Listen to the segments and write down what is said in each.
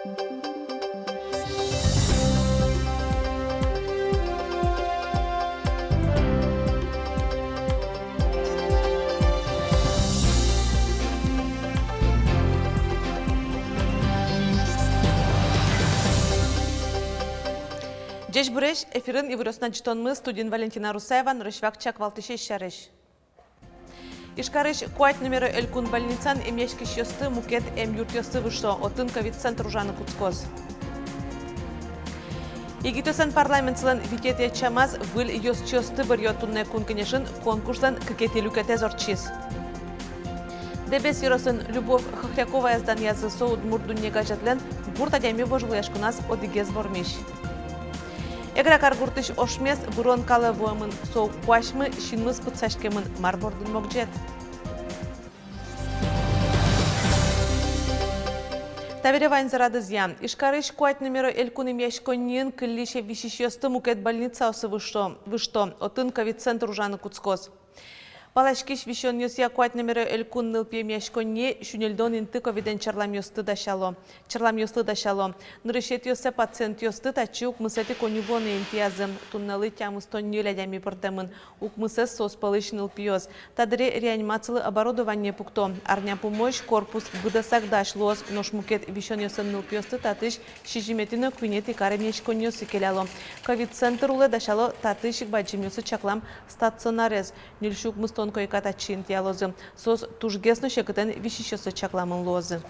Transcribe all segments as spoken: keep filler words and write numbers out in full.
Ӟечбуресь! Эфирын иворъёс но ӝытонмы, студиын Валентина Русаева. Нырысь вакчияк валтӥсез сярысь. Ижкарысь куать номеро элькун больницаын эмъяськисьёсты мукет эмъюртъёсы выжто, отын ковид-центр ужаны кутскоз. Егитъёслэн парламентсылэн витетӥ ӧтчамаз выль ёзчиосты быръё. Туннэ Кун Кенешын конкурслэн кыкетӥ люкетэз ортчиз. Дэбес ёросын Любовь Хохряковаез данъязы. Со «Удмурт дунне» газетлэн гурт адями вожвылъяськоназ одӥгез вормись. Эгра каргуртысь ошмес бырон калэ вуэмын. Со уг куасьмы, синмыз пытсаськемын. Мар бордын могӟет? Табере ваньзэ радызъя. Ижкарысь куать номеро элькун эмъяськонниын кыллись висисьёсты мукет больницаосы выжто, выжто. Отын ковид-центр ужаны кутскоз. Паласькись висёнъёсъя куать номеро элькун нылпи эмъяськонние сю ньыльдон инты ковидэн черламъёсты дасяло. Черламъёслы дасяло. Нырысетӥосэ пациентъёсты татчы укмысэтӥ коньывуонэ интыязы. Туннэлы тямыстон ньыль адями пыртэмын. Укмысэз соос пӧлысь нылпиос. Та дыре реанимацилы оборудование пукто. Арня пумозь корпус быдэсак дась луоз, нош мукет висёнъёсын нылпиосты татысь сизьыметӥ но куинетӥ кар эмъяськонниосы келяло. Ковид-центр улэ дасяло татысь ик бадӟымъёслы чаклам стационарез. Ньыль сю укмыстон койка татчы интыялозы. Соос тужгес но секытэн висисьёслы чакламын луозы.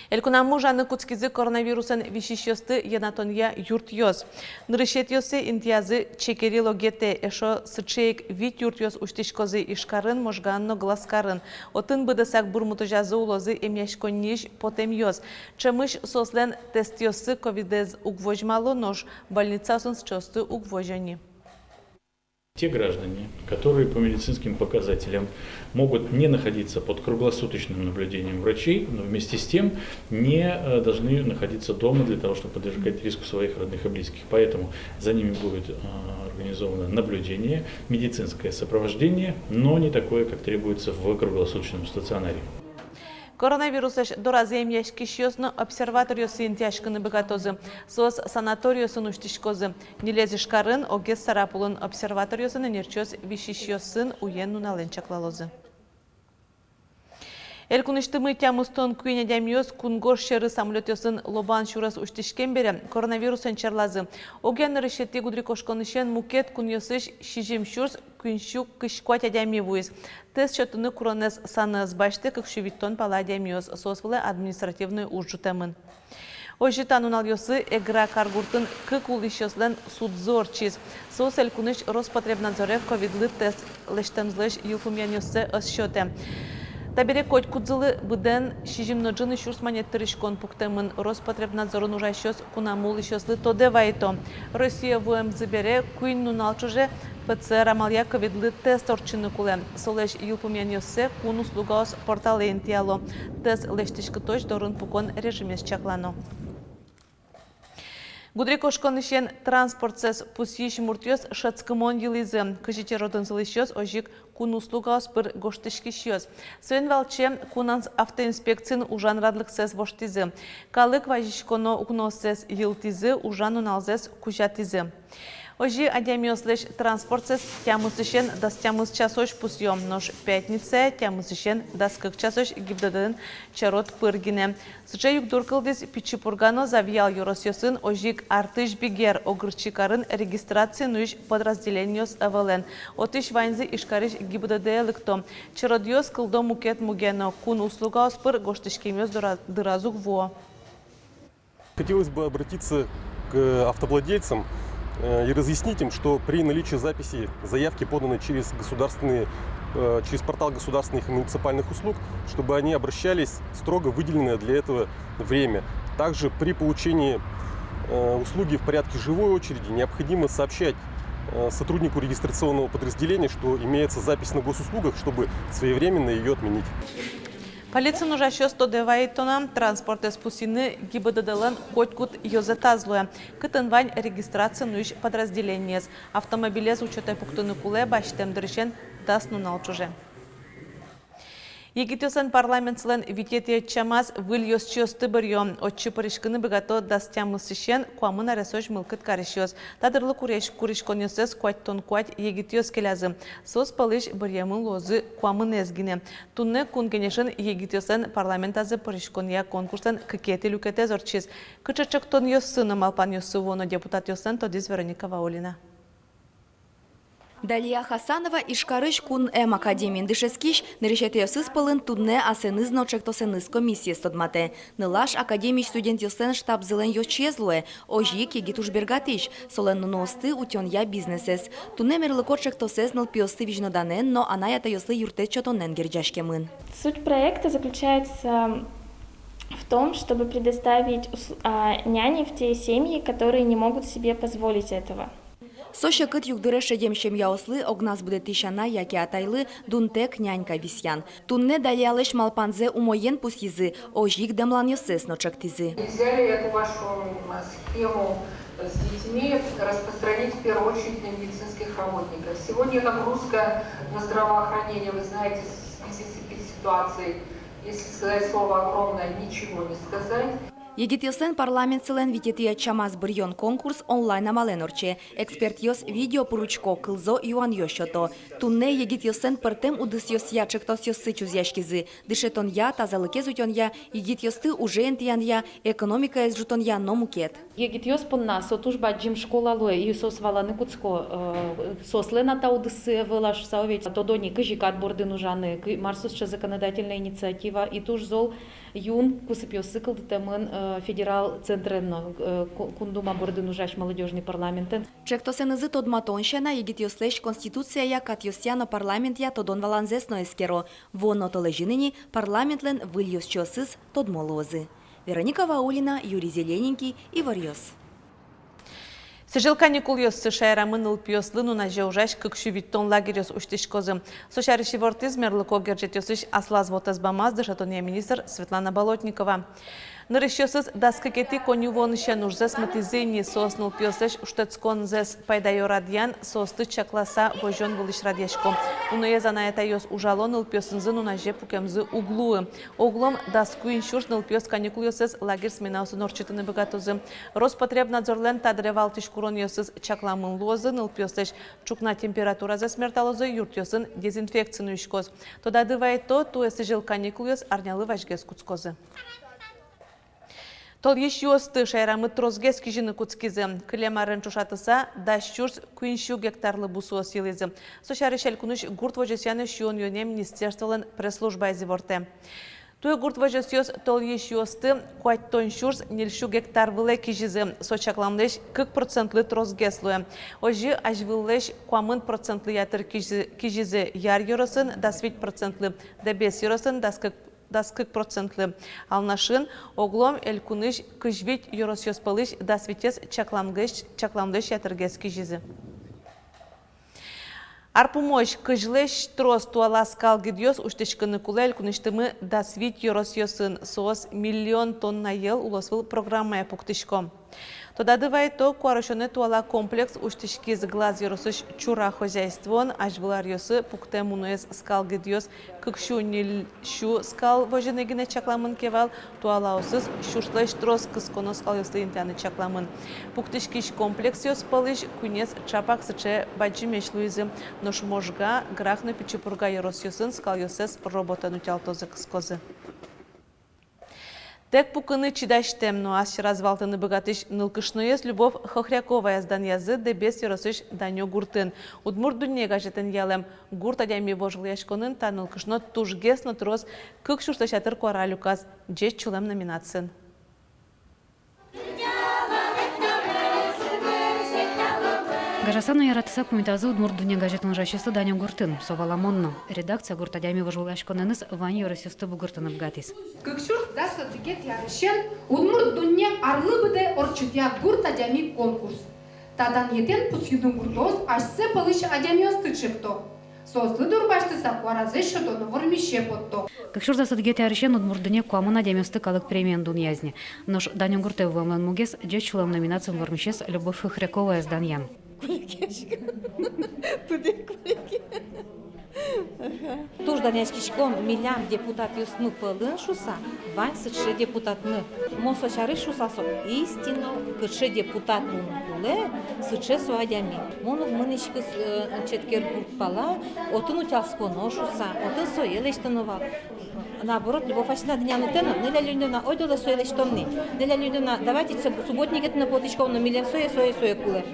Элькунамы ужаны кутскизы коронавирусэн висисьёсты йӧнатонъя юртъёс. Нырысетӥосыз интыязы Чекерил огетэ. Эшшо сыӵе ик вить юртъёс усьтӥськозы Ижкарын, Можгаын но Глазкарын. Отын быдэсак бурмытозязы улозы эмъяськонниысь потэмъёс. Ӵемысь соослэн тестъёссы ковидэз уг возьмало, нош больницаосын сыӵеосты уг возё ни. Те граждане, которые по медицинским показателям могут не находиться под круглосуточным наблюдением врачей, но вместе с тем не, э, должны находиться дома для того, чтобы подвергать риску своих родных и близких. Поэтому за ними будет, э, организовано наблюдение, медицинское сопровождение, но не такое, как требуется в круглосуточном стационаре. Коронавируслэсь доразы эмъяськисьёс но обсерваториосы интыяськыны быгатозы. Соос санаториосын усьтӥськозы. Ньылез Ижкарын, огез Сарапулын. Обсерваториосын ӧнерчиос висисьёсын уен-нуналэн чаклалозы. Элькунысьтымы тямыстон куинь адямиос кунгож сьӧры самолётъёсын лобан сюрес усьтӥськем бере коронавирусэн черлазы. Огъя нырысетӥ гудырикошконысен мукет кунъёсысь сизьым сюрс куинь сю кызь куать адями вуиз. Тест сётыны куронэз санэ ӧз басьтэ кык сю витьтон пала адямиос, соос вылэ административной уж ӝутэмын. Озьы та нуналъёсы Эгра каргуртын кык улӥсьёслэн судзы ортчиз. Соос элькунысь Роспотребнадзоре ковидлы тест лэсьтэмзылэсь йылпумъянъёссэ ӧз сётэ. Табере котькудӥзлы быдэн сизьым но ӝыны сюрс манет тырыськон пуктэмын. Роспотребнадзорын ужасьёс кунамы улӥсьёслы тодэ вайыто: Россие вуэмзы бере куинь нунал ӵоже ПЦР амалъя ковидлы тест ортчыны кулэ. Солэсь йылпумъянъёссэ Кун услугаос порталэ интыяло. Тест лэсьтӥськытозь дорын пукон режимез чаклано. Гудырикошконысен транспортсэс пусйись муртъёс шӧдскымон йылӥзы. Кызьы черодын сылӥсьёс, озьы ик Кун услугаос пыр гожтӥськисьёс. Соин валче Кун автоинспекциын ужан радлыксэс воштӥзы. Калык вазиськоно укнооссэс йылтӥзы, ужан нуналзэс кузятӥзы. Озьы адямиослэсь транспортсэс тямысысен дас тямыс часозь пусъё, нош пятницае тямысысен дас кык часозь ГИБДД-ын черод пыр гинэ. Сыӵе югдур кылдӥз Пичи Пурга но Завьял ёросъёсын, озьы ик артысь бигер Огырчи карын регистраци нуись подразделениос ӧвӧлэн. Отысь ваньзы Ижкарысь ГИБДД-е лыкто. Черодъёс кылдо мукет муге но, Кун услугаос пыр гожтӥськемъёс дыра-, дыраз уг вуо. Хотелось бы обратиться к автовладельцам, э, и разъяснить им, что при наличии записи заявки, поданной через государственные, э, через портал государственных и муниципальных услуг, чтобы они обращались в строго выделенное для этого время. Также при получении, э, услуги в порядке живой очереди необходимо сообщать, э, сотруднику регистрационного подразделения, что имеется запись на госуслугах, чтобы своевременно её отменить. Полициын ужасьёс тодэ вайыто на: транспортэз пусйыны ГИБДД-лэн котькуд ёзэтаз луэ, кытын вань регистраци нуись подразделениез. Автомобилез учётэ пуктыны кулэ басьтэм дырысен дас нунал ӵоже. Егитъёслэн парламентсылэн витетӥ ӧтчамаз выль ёзчиосты быръё. Отчы пыриськыны быгато дас тямысысен куамын аресозь мылкыд карисьёс. Та дырлы куресь-, куриськонъёссэс куатьтон куать егитъёс келязы. Соос пӧлысь быръемын луозы куамынэз гинэ. Туннэ Кун Кенешын егитъёслэн парламентазы пыриськонъя конкурслэн кыкетӥ люкетэз ортчиз. Кыӵе ӵектонъёссы но малпанъёссы вуоно депутатъёслэн, тодӥз Вероника Ваулина. Далия Хасанова, Ижкарысь кун эм академиын дышетскись, нырысетӥосыз пӧлын туннэ асэныз но ӵектосэныз комиссиез тодматэ. Нылаш академиысь студентъёслэн штабзылэн ёзчиез луэ, озьы ик егит ужбергатӥсь, солэн нуныосты утёнъя бизнесэз. Туннэ мерлыко ӵектосэз нылпиосты визьноданэн но анай-атайёслы юрттэт сётонэн герӟаськемын. Суть проекта заключается в том, чтобы предоставить ус-, а, няни в те семьи, которые не могут себе позволить этого. Со секыт югдуре шедем семьяослы, огназ будэтӥсь анай яке атайлы дунтэк нянька висъян. Туннэ Далиялэсь малпанзэ умоен пусйизы, озьы ик дэмланъёссэс но ӵектӥзы. Нельзя ли эту вашу, м, схему с детьми распространить в первую очередь на медицинских работников? Сегодня нагрузка на здравоохранение, вы знаете, в связи с эпидситуацией, если сказать слово «огромное», ничего не сказать. Егитъёслэн парламентсылэн витетӥ ӧтчамаз быръён конкурс онлайн амалэн ортче. Экспертъёс видео пыр учко, кылзо, юанъёс сёто. Туннэ егитъёслэн пӧртэм удысъёсъя ӵектосъёссы чузъяськизы: дышетонъя, тазалыкез утёнъя, егитъёсты уже интыянъя, экономикаез ӝутонъя но мукет. Егитъёс понна со туж бадӟым школа луэ, и соос валаны кутско, э, соослэн а та удыссы ӧвӧл-а шуса, ведь тодо ни, кызьы кат бордын ужаны, кы-, мар со сыӵе законодательная инициатива, и туж зол юн кусыпъёссы кылдытэмын, э, федерал центрен но, э, ку-, Кун Дума бордын ужась молодёжный парламентэн. Ӵектосэнызы тодматон сяна, егитъёслэсь конституцияя, катъёсъя но парламентъя тодон-валанзэс но эскеро. Вуоно толэзьын ини парламентлэн выль ёзчиосыз тодмо луозы. Вероника Ваулина, Юрий Зелененький, «Иворъёс». Сӥзьыл каникулъёссы шаерамы нылпиослы нуназе ужась кык сю витьтон лагерьёс усьтӥськозы. Со сярысь ивортӥз мерлыко герӟетъёсысь аслаз вотэс бамаз дышетонъя министр Светлана Болотникова. Нырысьёсыз дас кыкетӥ коньывуонысен ужзэс мытӥзы ини. Соос нылпиослэсь шутэтсконзэс пайдаё радъян, соосты чакласа возён вылысь радъясько. Уноез анай-атайёс ужало нылпиосынызы нуназе пукемзы уг луы. Оглом дас куинь сюрс нылпиос каникулъёссэс лагерь сменаосын ортчытыны быгатозы. Роспотребнадзорлэн та дыре валтӥсь куронъёсыз чакламын луозы: нылпиослэсь ӵукна температуразэс мерталозы, юртъёсын дезинфекция нуиськоз. Тодады вайто, туэ сӥзьыл каникулъёс арнялы вазьгес кутскозы. Толъись юосты шаерамы тросгес кизьыны кутскизы. Кылем арен ӵошатыса, дас сюрс куинь сю гектарлы бусыос йылӥзы. Со сярысь элькунысь гурт возёсъя но сиён-юонъя министерстволэн пресс-службаез ивортэ. Туэ гурт возёсъёс толъись юосты куатьтон сюрс ньыль сю гектар вылэ кизизы. Со чакламлэсь кык процентлы тросгес луэ. Озьы азьвыллэсь куамын процентлы ятыр кизи-, кизизы Яр ёросын, дас вить процентлы Дэбес ёросын, дас кык, дас кык процентлы Алнашын. Оглом элькунысь кызь вить ёросъёс пӧлысь дас витез чакламлэсь, чакламлэсь ятыргес кизизы. Ар пумозь кызьлэсь трос туала скал гидъёс усьтӥськыны кулэ элькунысьтымы дас вить ёросъёсын. Соос «Миллион тонна йӧл» улосвыл программая пуктӥсько. Тодады вайто, куарусёнэ туала комплекс усьтӥськиз Глаз ёросысь «Чура» хозяйствоын. Азьвыл аръёсы пуктэм уноез скал гидъёс кык сю ньыль сю скал возьыны гинэ чакламын ке вал, туалаосыз сюрслэсь трос кысконо скалъёсты интыяны чакламын. Пуктӥськись комплексъёс пӧлысь куинез ӵапак сыӵе бадӟымесь луизы. Нош Можга, Грах но Пичи Пурга ёросъёсын скалъёссэс роботэн утялтозы, кыскозы. Тэк пукыны чидасьтэм но ас сьӧраз валтыны быгатӥсь нылкышноез Любовь Хохряковаез данъязы Дэбес ёросысь Данё гуртын. «Удмурт дунне» газетын ялэм «Гурт адями» вожвылъяськонын та нылкышно тужгес но трос кык сюрслэсь ятыр куара люказ «Ӟеч сюлэм» номинациын. Гажаса но яратыса пумитазы «Удмурт дунне» газетын ужасьёсты Данё гуртын. Со валамон но. Редакция «Гурт адями» вожвылъяськонэныз вань ёросъёсты бугыртыны быгатӥз. Кык сюрс дас одӥгетӥ арысен «Удмурт дунне» арлы быдэ ортчытъя «Гурт адями» конкурс. Та данъетэн пусйыны гуртоос асьсэ пӧлысь адямиосты чекто. Соослы дурбасьтыса, куаразэс сёто но вормисе потто. Кык сюрс дас одӥгетӥ арысен «Удмурт дунне» куамын адямиосты калык премиен дунъяз ни. Нош Данё гуртэ вуэмлэн мугез — «Ӟеч сюлэм» номинациын вормисез Любовь Хохряковаез данъян. Кулэ ке, пыдын кулэ ке. Туж данъяськиськом милям депутатъёсмы пӧлын шуса, вань сыӵе депутатмы. Мон со сярысь шуса, со истинно кыӵе депутат луыны кулэ, сыӵе со адями. Мон уг мынӥськы, э, Четкер гурт пала, отын утялсконо шуса, отын сое лэсьтоно вал. Наоборот, Любовь Васильевна дыняны тэно, Нелли Леонидовна, ойдолэ сое лэсьтом ни. Нелли Леонидовна, давайте суб-, субботнике тӥни потӥськом но, милем сое, сое, сое кулэ.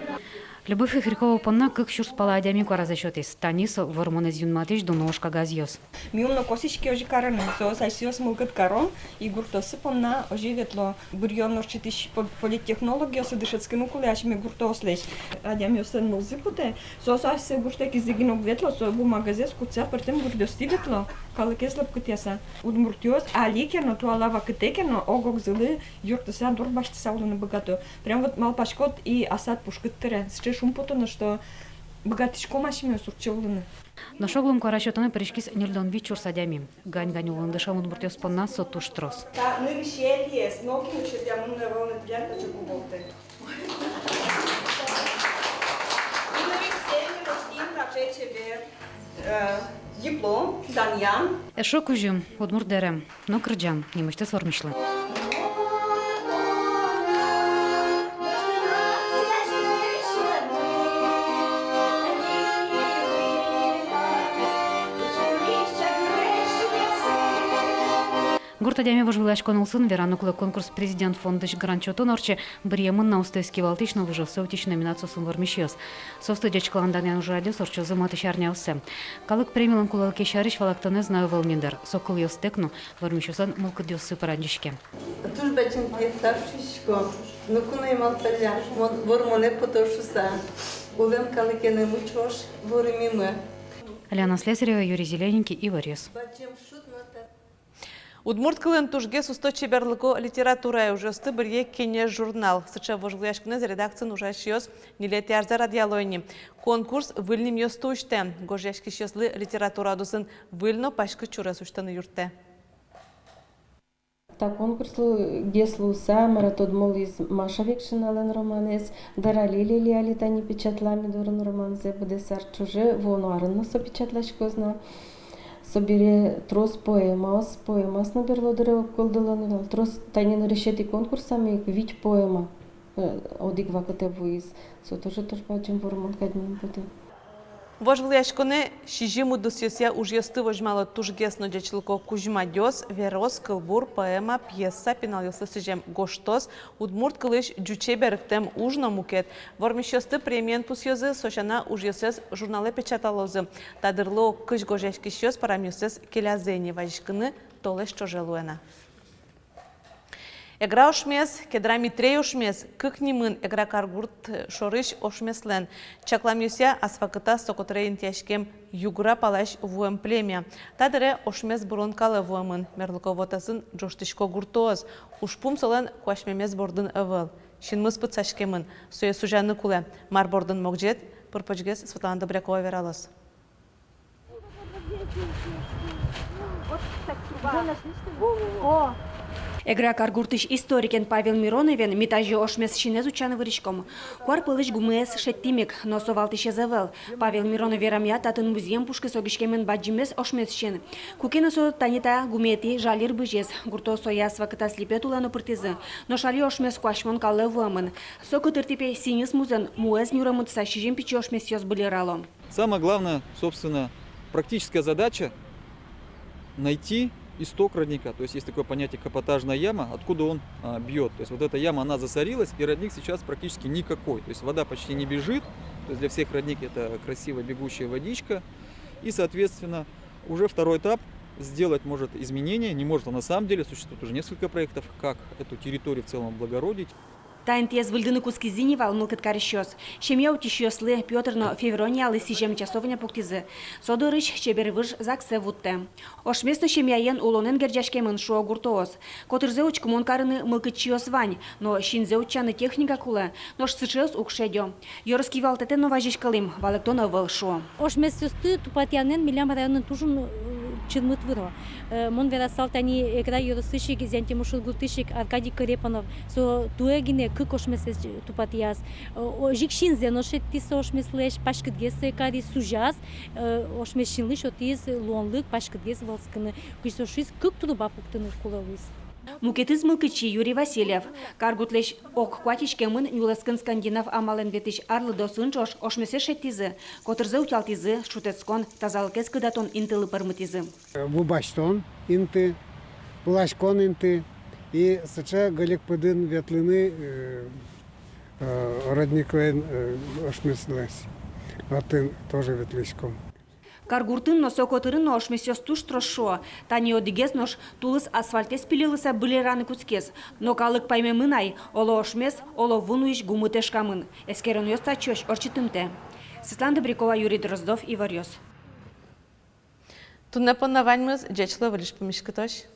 Любовь Хохрякова понна кык сюрс пала адями куаразэ сётӥз. Тани со вормонэз юнматӥсь дуно ужкагазъёс. Ми ум но косӥське озьы карыны, соос асьсэос мылкыд каро, и гуртъёссы понна озьы ветло. Быръён ортчытӥсь по-, политтехнологъёсы дышетскыны кулэ асьме гуртъёслэсь. Адямиослэн мылзы потэ, соос асьсэ гуртэ кизьы гинэ уг ветло, со бумагаез кутыса пӧртэм гуртъёстӥ ветло, калыкез лӧпкытъяса. Удмуртъёс али ке но, туала вакытэ ке но, ог-огзылы юрттыса, дурбасьтыса улыны быгато. Прям вот малпаськод и асад пушкыд тыре. Сыӵе шумпотоно, что быгатӥськом асьмеос уртче улыны. Нош огъя куара сётыны пыриськиз ньыльдон вить сюрс адями. Гань-гань улон дышем удмуртъёс понна со туж трос. Та нырысетӥез, нокин ик сётъямын ӧвӧл ни, тӥляд но ӵук уг волты. И нырысь сеньы но ӵем таӵе чебер, э, диплом, данъян. Эшшо кузьым, удмурт дэрем но кырӟан нимысьтыз вормисьлы. Гурт адями вожвылъяськон улсын, вераны кулэ, конкурс Президент фондысь грант сётон ортче. Быръемын на усто кивалтӥсь но выжыоссэ утись номинациосын вормисьёс. Соосты ӟечкылан-данъян ужрадъёс ортчозы матысь арняоссэ. Калык премилэн кулэлыкез сярысь валэктонэз на ӧвӧл ни дыр. Со кылъёстэк но вормисьёслэн мылкыдъёссы пыранӟиське. Туж бадӟым тӥледлы тау шуисько. Ноку но ӧй малпалля, мон вормонэ пото шуса. Улэм калыкенымы ӵош вормимы. Алёна Слесарева, Юрий Зелененький, «Иворъёс». Удмурт кылын тужгес усто чеберлыко литературая ужъёсты быръе «Кенеш» журнал. Сыӵе вожвылъяськонэз редакциын ужасьёс ньылетӥ арзэ радъяло ини. Конкурс выль нимъёсты усьтэ, гожъяськисьёслы литература удысын выль но паськыт сюрес усьтыны юрттэ. Та конкурслы гес луыса, мар-а, тодмо луиз Маша Векшиналэн романэз, «Доралеле» али тани печатлам ми дорын романзэ, быдэс ар ӵоже, вуоно арын но со печатласькоз на. Собере трос поэмаос, поэмаос но берло дыре огкылдыло ни вал. Трос, тани нырысетӥ конкурсамы ик вить поэма, э, одӥг вакытэ вуиз. Со тоже туж бадӟым вормон кадь мыным потэ. Вожвылъяськонэ сизьым удысъёсъя ужъёсты возьмало тужгес но ӟечлыко кузьмадёз, верос, кылбур, поэма, пьеса, пиналъёслы сӥзем гожтос, удмурт кылысь ӟуче берыктэм уж но мукет. Вормисьёсты премиен пусъёзы, со сяна ужъёссэс журналэ печаталозы. Та дырлы ог кызь гожъяськисьёс пӧрамъёссэс келязы ини, вазиськыны толэзь ӵоже луэ на. Эгра ошмес, Кедра Митрей ошмес, кык нимын Эгра каргурт шорысь ошмеслэн. Чакламъёсъя, ас вакытаз со котыре интыяськем югра палась вуэм племя. Та дыре ошмес бырон калэ вуэмын, мерлыко вотэсын ӝожтӥсько гуртоос. Ужпум солэн куасьмемез бордын ӧвӧл, синмыз пытсаськемын, сое сузяны кулэ. Мар бордын могӟет, пыр-почгес Светлана Добрякова вералоз. Эгра каргуртысь историкен Павел Мироновен ми тазьы ошмес синэз утчаны выриськом. Куар пӧлысь гумыез шедьтӥм ик, но со валтӥсез ӧвӧл. Павел Миронов верамъя, татын музъем пушкы согиськемын бадӟымез ошмес син. Куке но со тани та гумыетӥ Жалир бызез. Гуртоос сое ас вакытаз липет улэ но пыртӥзы. Нош али ошмес куасьмон калэ вуэмын. Со котыртӥ, пе, сӥньыс музэн муэз нюрэмытыса сизьым пичи ошмесъёс быльырало. Самое главное, собственно, практическая задача — найти исток родника. То есть есть такое понятие капотажная яма, откуда он, а, бьёт. То есть вот эта яма, она засорилась, и родник сейчас практически никакой. То есть вода почти не бежит. То есть для всех родник — это красивая бегущая водичка. И, соответственно, уже второй этап — сделать, может, изменения. Не может, а на самом деле существует уже несколько проектов, как эту территорию в целом облагородить. Та интыез выльдыны кутскизы ни вал мылкыд карисьёс. Семья утисьёслы, Пётр но Феврониялы, сӥзем часовня пуктӥзы. Со дорысь чебер выж ЗАГСэ вуттэ. Ошмес но семьяен, улонэн герӟаськемын, шуо гуртоос. Котырзэ учкымон карыны мылкыдчиос вань, но синзэ утчаны техника кулэ. Нош сыӵеос уг шедё. Ёрос кивалтэтэн но вазиськылӥм, валэктон ӧвӧл, шуо. Ошмесъёсты тупатъянэн милям районын туж ун, э, Чырмыт выро. Э, мон верасал тани Эгра ёросысь ик, Зянтэмошур гуртысь ик Аркадий Корепанов. Со туэ гинэ кык ошмесэз тупатъяз. Э, озьы ик синзэ но шедьтӥз со ошмеслэсь, паськытгес сое кариз, сузяз, э, ошмес синлы сётӥз луонлык паськытгес вӧлскыны. Кызьы со шуиз, кык труба пуктыны кулэ луиз. Мукетыз мылкыдчи Юрий Васильев. Каргуртлэсь ог куать иськемын нюлэскын скандинав амалэн ветлӥсь арлыдоосын ӵош ошмесэз шедьтӥзы, котырзэ утялтӥзы, шутэтскон, тазалыкез кыдатон интылы пӧрмытӥзы. Ву басьтон инты, пыласькон инты, и сыӵе гольык пыдын ветлыны, э, э, родниклэн, э, ошмеслэсь. Отын тоже ветлӥськом. Каргуртын но, со котырын но ошмесъёс туж трос, шуо. Тани одӥгез нош тулыс асфальтэз пилылыса быльыраны кутскиз. Но калык паймемын ай, оло ошмес, оло ву нуись гумы тэшкамын. Эскеронъёс татчыозь ортчытымтэ. Светлана Добрякова, Юрий Дроздов, «Иворъёс». Туннэ понна ваньмыз. Ӟеч луэ, выльысь пумиськытозь.